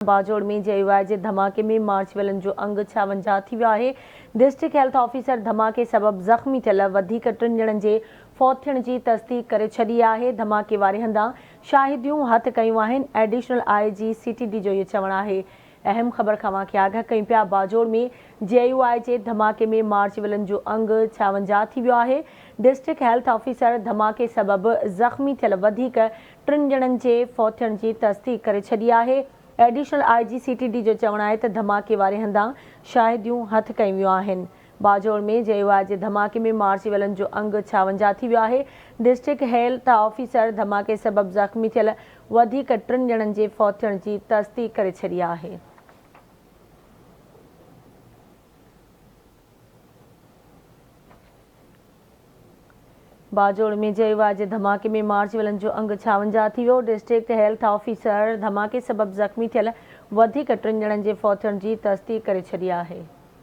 باجوڙ ۾ جي يو آء جي ڌماڪي ۾ مارچ ويلن جو انگ 56 ٿي ويو آهي. ڊسٽرڪٽ هيلٿ آفيسر ڌماڪي سبب زخمي ٿيل وڌيڪ ٽن ڄڻن جي فوت ٿيڻ جي تصديق ڪري ڇڏي آهي. ڌماڪي واري هنڌان شاهديون هٿ ڪيون آهن. Additional I G C T D جو اهو چوڻ آهي. اهم خبر کان اوهان کي آگاهه ڪيون پيا باجوڙ ۾ جي يو آء جي ڌماڪي ۾ مارچ ويلن جو انگ 56 ٿي ويو آهي. ڊسٽرڪٽ هيلٿ آفيسر ڌماڪي سبب زخمي ٿيل وڌيڪ ٽن ڄڻن جي فوت ٿيڻ جي تصديق ڪري ڇڏي آهي. Additional I G C T D جو چوڻ آهي ته ڌماڪي واري هنڌان شاهديون هٿ ڪيون ويون آهن. باجوڙ ۾ جي يو آء جي ڌماڪي ۾ مارجي ويلن جو انگ 56 ٿي ويو آهي. ڊسٽرڪٽ هيلٿ آفيسر ڌماڪي سبب زخمي ٿيل وڌيڪ ٽن ڄڻن جي فوت ٿيڻ جي تصديق ڪري ڇڏي آهي. باجوڙ ۾ جي يو آء جي ڌماڪي ۾ مارجي ويلن جو انگ 56 ٿي ويو، ڊسٽرڪٽ هيلٿ آفيسر ڌماڪي سبب زخمي ٿيل وڌيڪ ٽن ڄڻن جي فوت ٿيڻ جي تصديق ڪري ڇڏي آهي.